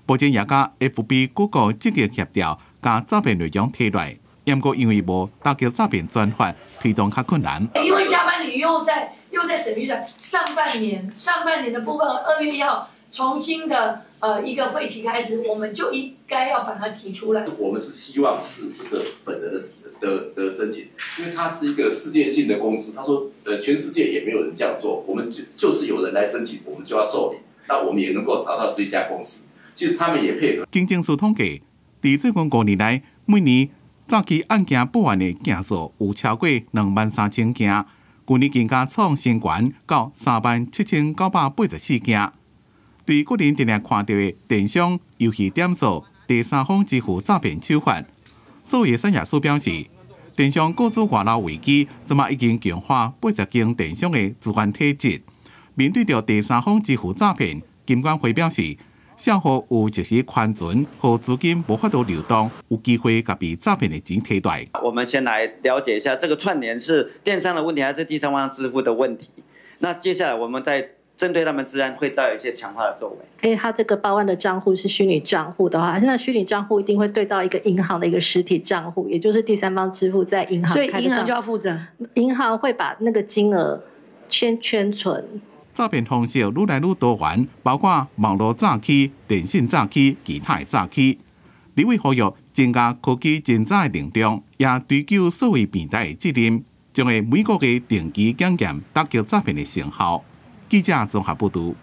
目前也佮 FB、Google 積極協調，共詐騙內容提來，毋過因為無打擊詐騙專法，推動較困難。因為下半年又在審預算，上半年的部分，2月1號重新的一個會期開始，我們就應該要把它提出來。我們是希望是這個本人的申請，因為它是一個世界性的公司，他說全世界也沒有人這樣做，我們就是有人來申請，我們就要受理，那我們也能夠找到這家公司。其實他們也配合。警政署統計，佇最近5年來，每年詐欺案件報案的件數有超過23,000件，舊年更加創新高到37,984件。對個人定定看著的電商、遊戲點數、第三方支付詐騙手法，數位產業署表示，電商個資外漏危機，這馬已經強化80間電商的資安體質。面對著第三方支付詐騙，金管會表示，賬戶有及時寬存予資金無法度流動，有機會共被詐騙的錢提袋。我們先來了解一下，這個串聯是電商的問題，還是第三方支付的問題？那接下來我們再針對他們資安會再有一些強化的作為。因為他這個報案的賬戶是虛擬賬戶的話，現在虛擬賬戶一定會對到一個銀行的一個實體賬戶，也就是第三方支付在銀行。所以銀行就要負責。銀行會把那個金額先圈存。詐騙方式愈來愈多元，包括網路詐欺、電信詐欺、其他的詐欺。立委呼籲增加科技偵查的能量，也追究數位平台的責任，將會每個月定期檢驗打擊詐騙的成效。記者綜合報導。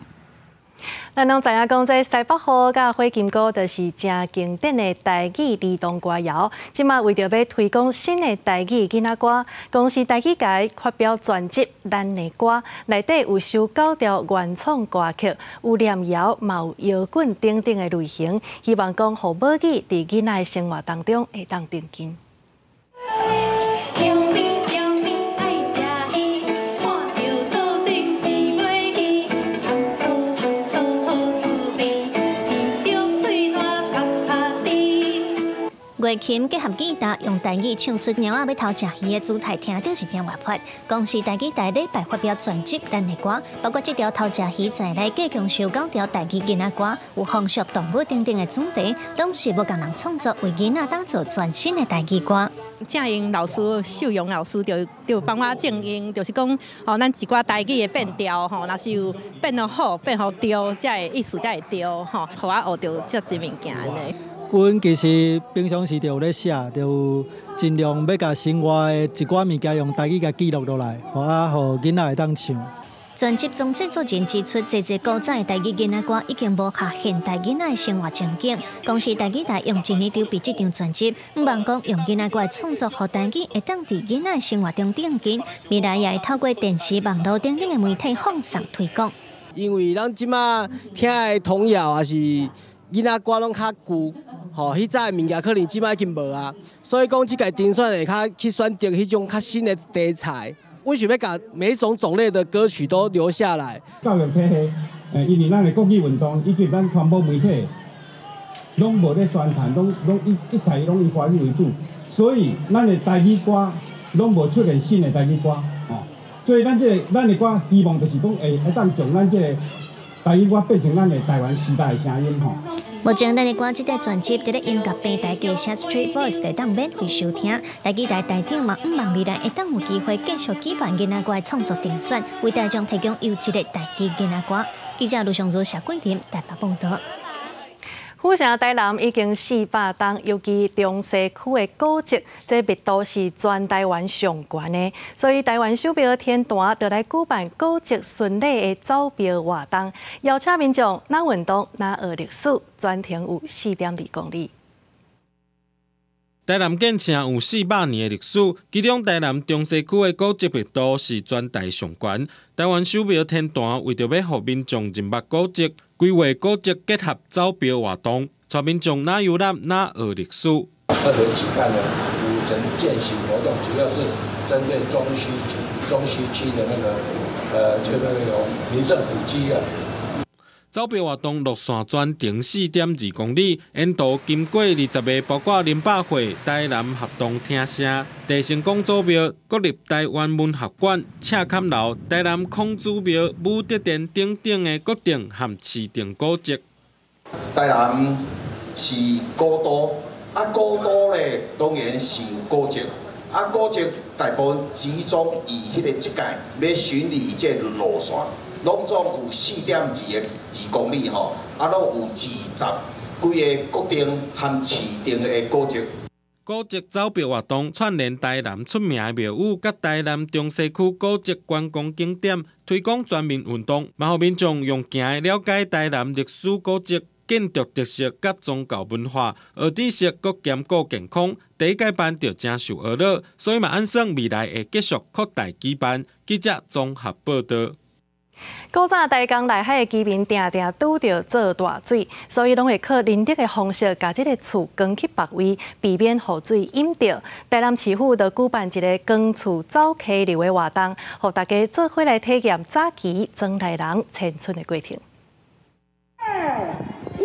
咱攏知影講，這西北雨佮火金姑就是誠經典的台語兒童歌謠。這馬為著欲推廣新的台語囡仔歌，公視台語台發表專輯《咱的歌》，內底有收九條原創歌曲，有念謠，嘛有搖滾等等的類型，希望講予母語佇囡仔的生活當中會當定根。月琴結合吉他，用台語唱出貓仔欲偷食魚的姿態，聽著是真活潑。公視台語台禮拜發表專輯《咱的歌》，包括這條偷食魚在內，計共收九條台語囡仔歌，有風俗、動物等等的主題，攏是無仝人創作，為囡仔打造全新的台語歌。正音老師秀榮老師就幫我正音，就是講哦，咱一寡台語的變調吼，若是有變得好、變好對，才會意思才會對吼，予我學著這濟物件呢。阮其實平常時就有咧寫，就盡量欲共生活的一寡物件用台語共記錄落來，予啊予囡仔會當唱。專輯總製作人指出，這濟古早的台語囡仔歌已經無合現代囡仔的生活情景。公視台語台用一年籌備這張專輯，向望講用囡仔歌的創作，予台語會當佇囡仔的生活中定根，未來也會透過電視、網路等等的媒體放送推廣。因為咱這馬聽的童謠也是囡仔歌攏較舊，吼，彼早的物件可能這馬已經無啊，所以講這屆甄選會較去選擇彼種較新的題材。阮想欲共每種種類的歌曲都留下來。教育體系，因為咱的國語運動以及咱傳播媒體，攏無咧宣傳，攏攏一一台攏以華語為主，所以咱的台語歌攏無出現新的台語歌，吼。所以咱這個咱的歌，希望就是講會當將咱這個台語歌變成咱的台灣時代的聲音，吼。目前，咱的歌這張專輯佇咧音樂平台加上 Street Voice 會當免費收聽。台語台台長嘛，向望未來會當有機會繼續舉辦囡仔歌的創作評選，為大眾提供優質的台語囡仔歌。記者盧尚如、謝桂林台北報導。府城台南已經400冬，尤其中西區的古蹟，這密度是全台灣上懸的，所以台灣守廟天壇就來舉辦古蹟巡禮的走廟活動，邀請民眾若運動若學歷史，全程有4.2公里。台南建城有400年的歷史，其中台南中西區的古蹟密度是全台上懸。台灣守廟天壇為著欲予民眾認捌古蹟，規劃古蹟結合走廟活動，帶民眾若遊覽若學歷史。特別舉辦了古城健行活動，主要是針對中西區的那個，就那個有名勝古蹟啊。走廟活動路線全程4.2公里，沿途經過20个，包括林百會、台南合同廳舍、鄭成功祖廟、國立臺灣文學館、赤崁樓、台南孔子廟、武德殿等等的國定和市定古蹟。台南是古都，啊，古都咧當然是有古蹟，啊，古蹟大部分集中以彼個這屆欲巡禮這個路線，攏總有4.22公里吼，啊，攏有20幾个國定和市定的古蹟。古蹟走標活動串聯台南出名的廟宇，佮台南中西區古蹟觀光景點，推廣全民運動，嘛予民眾用行的了解台南歷史古蹟、建築特色佮宗教文化，學知識閣兼顧健康。第一屆辦就誠受熱鬧，所以嘛按算未來會繼續擴大舉辦。記者綜合報導。古早台江內海的居民定定拄著做大水，所以攏會靠人力的方式，共這个厝扛去別位，避免予水淹著。台南市府就舉辦一个扛厝走溪流的活動，予大家做伙來體驗早期莊內人遷村的過程。二，一，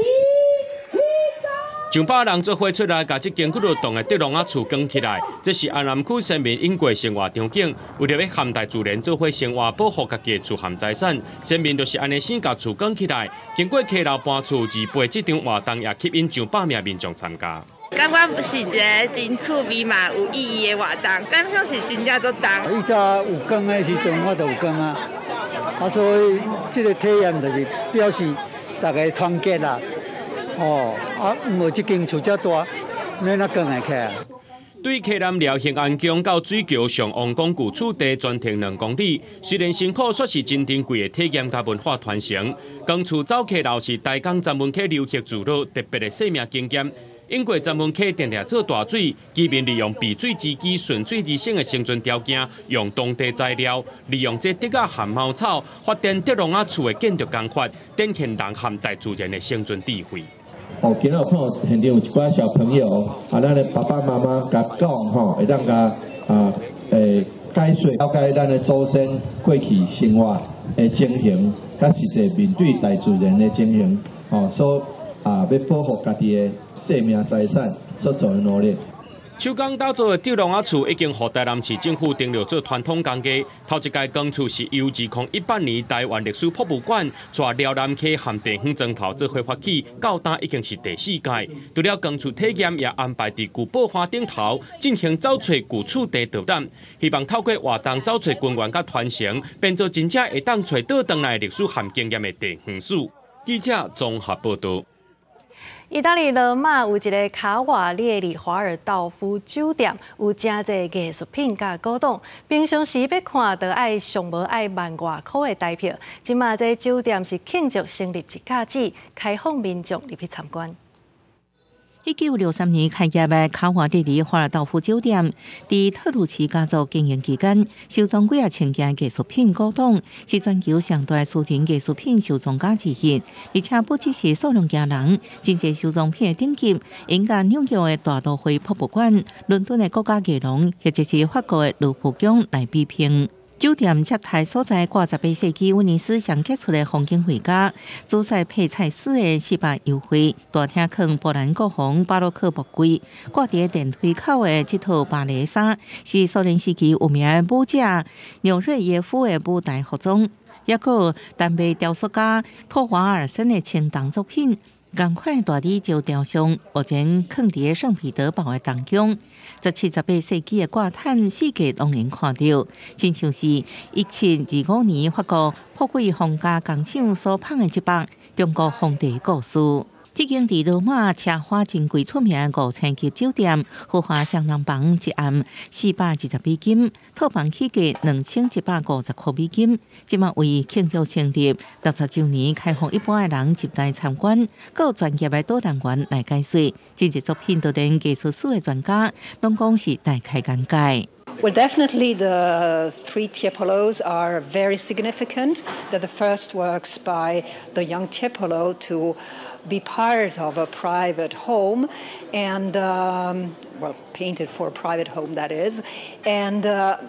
上百人做伙出來，共這間幾落棟的竹籠仔厝扛起來。這是安南區先民湧過生活場景，為著欲和大自然做伙生活，保護家己的厝和財產，先民就是按呢生共厝扛起來。經過溪流搬厝自備這場活動，也吸引上百名民眾參加。感覺是一个真趣味嘛，有意義的活動，感覺是真正足重。以前有扛的時陣，我就有扛啊。啊，所以這个體驗就是表示大家團結啦。哦，啊，無這間厝遮大，欲按怎扛會起來？對溪南寮興安宮到水橋上王公舊厝地全程2公里，雖然辛苦，卻是真珍貴的體驗佮文化傳承。扛厝走溪流是台江曾文溪流域聚落特別的生命經驗。湧過曾文溪定定做大水，居民利用避水之機、順水而生的生存條件，用當地材料，利用這竹仔和茅草，發展竹籠仔厝的建築工法，展現人和大自然的生存智慧。哦，今仔有看到現場有一寡小朋友，啊，咱的爸爸媽媽共講吼，會當共啊，解說了解咱的祖先過去生活的情形，佮實際面對大自然的情形，吼，所啊，欲保護家己的生命財產所做的努力。手工打造的竹籠仔厝已經予台南市政府登錄做傳統工藝。頭一屆扛厝是由2018年台灣歷史博物館帶寮南溪和地方莊頭做伙發起，到今已經是第四屆。除了扛厝體驗，也安排佇舊報花頂頭進行走揣舊厝地導覽，希望透過活動走揣根源佮傳承，變做真正會當揣倒轉來歷史和經驗的地方史。記者綜合報導。意大利羅馬有一个卡瓦列里華爾道夫酒店，有誠濟藝術品佮古董。平常時欲看，就愛上無愛萬外箍的台票。這馬這酒店是慶祝成立一甲子，開放民眾入去參觀。1963年開業的卡瓦列里華爾道夫酒店，佇特魯奇家族經營期間，收藏幾仔千件藝術品古董，是全球上大私人藝術品收藏家之一。而且不只是數量驚人，真濟收藏品的等級，應佮紐約的大都會博物館、倫敦的國家藝廊，或者是法國的盧浮宮來比拼。酒店接待所在掛18世紀威尼斯上傑出的風景畫家朱塞佩蔡斯的四幅油畫，大廳囥波蘭國王巴洛克木櫃，掛佇電梯口的這套芭蕾衫是蘇聯時期有名的舞者紐瑞耶夫的舞台服裝，抑閣有丹麥雕塑家托瓦爾森的青銅作品。仝款的大理石雕像，目前囥佇聖彼得堡的冬宮。17、18世紀的掛毯，四界攏會看著，親像是1725年法國柏貴皇家工廠所縫的這幅中國皇帝故事。這間佇羅馬奢華真貴出名的五星級酒店，豪華雙人房一暗420美金，套房起價2150塊美金。這馬為慶祝成立60週年，開放一般的人入內參觀，閣有專業的導覽員來解說。這個作品都連藝術史的專家攏講是大開眼界。 Well, definitely the three Tiepolos are very significant. They're the first works by the young Tiepolo to be part of a private home and, well, painted for a private home, that is. And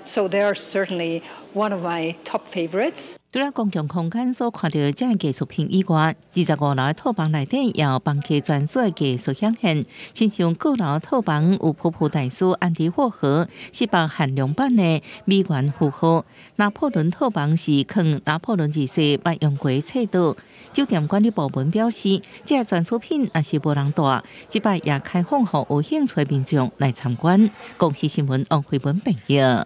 so they are certainly one of my top favorites. 除了公共空間所看著這藝術品以外，25樓的套房內底也有房客專屬的藝術顯現，親像閣樓套房有普普大師安迪霍荷四幅限量版的美元符號。拿破崙套房是囥拿破崙二世捌用過冊桌。酒店管理部門表示，這個展出品也是無人帶，這擺也開放予有興趣民眾來參觀。公視新聞王慧文編譯。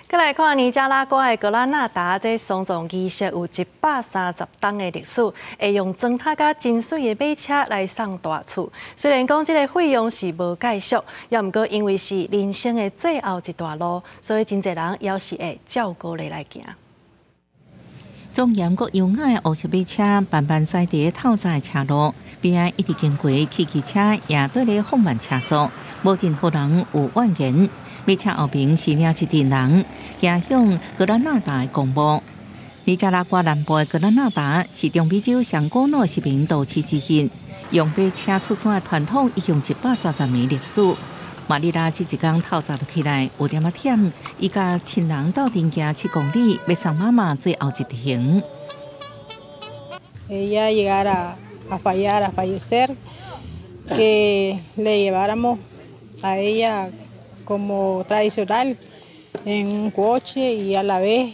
閣來看尼加拉瓜的格拉納達，這喪葬儀式有130冬的歷史，會用裝塔佮真媠的馬車來送大厝。雖然講這个費用是無介俗，也毋過因為是人生的最後一段路，所以真濟人猶是會照顧例來行。莊嚴閣優雅的烏色馬車，慢慢駛佇透早的車路，邊仔一直經過汽機車，也綴咧放慢車速，無任何人有怨言。馬車後面是領一陣人，行向格拉納達的公墓。尼加拉瓜南部的格拉納達是中美洲上古老的殖民都市之一，用馬車出山的傳統已經130年歷史。瑪麗拉這一工透早就起來，有點仔忝，伊佮親人鬥陣行7公里，欲送媽媽最後一程。 Ella llegara a fallar, a fallecer, que le lleváramos a ella como tradicional en un coche y a la vez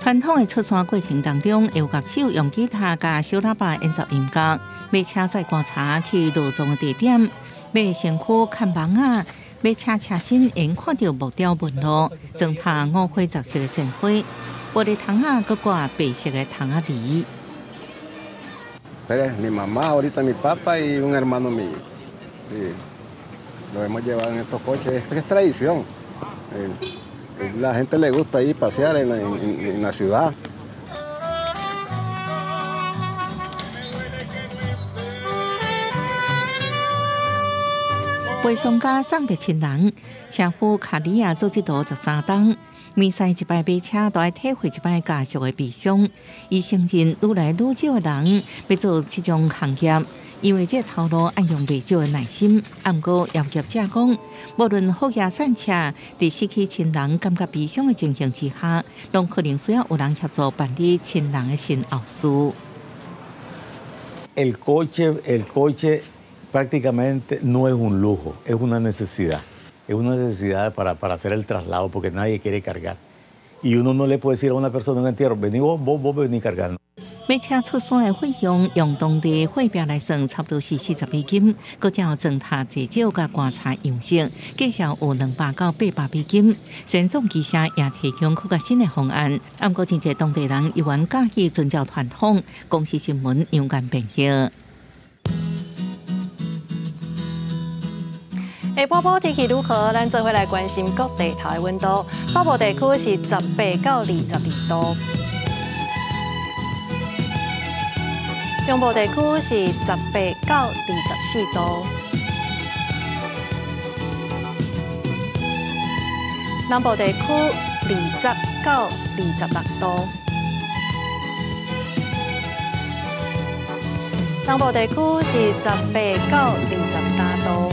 傳統的出山過程當中，有樂手用吉他佮小喇叭演奏音樂，馬車載棺柴去落葬的地點，馬身軀牽網仔，馬車車身會看著木雕紋路，裝塔五花十色的鮮花，玻璃窗仔閣掛白色的窗仔簾。 Mi mamá, ahorita mi papá y un hermano mío. Sí. Lo hemos llevado en estos coches, es tradición. La gente le gusta ir pasear en la ciudad. 陪喪家送別親人，車夫卡里亞做這途13冬，每駛一擺馬車都愛體會一擺家屬的悲傷。伊承認愈來愈少的人欲做這種行業，因為這頭路愛用袂少的耐心。啊，毋過業業者講，無論好業散車，佇失去親人感覺悲傷的情形之下，攏可能需要有人協助辦理親人的身後事。 El coche prácticamente no es un lujo, es una necesidad. Es una necesidad para hacer el traslado porque nadie quiere cargar. Y uno no le puede decir a una persona en un entierro, vení vos, vos, vos venís cargando. 馬車出山的費用，用當地貨幣來算，差不多是40美金。閣照裝塔濟少佮棺柴樣式，價數有200到800美金。先總機社也提供較較新的方案，毋過真濟當地人猶原佮意遵照傳統。公視新聞楊堅編譯。下晡晡天氣如何？咱做伙來關心各地頭的溫度。北部地區是18到22度，中部地區是18到24度，南部地區20到26度，東部地區是18到23度。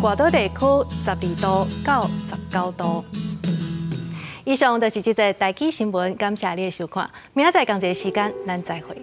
外島地區12度到19度。以上就是這節台語新聞，感謝你的收看。明仔載仝一个時間，咱再會。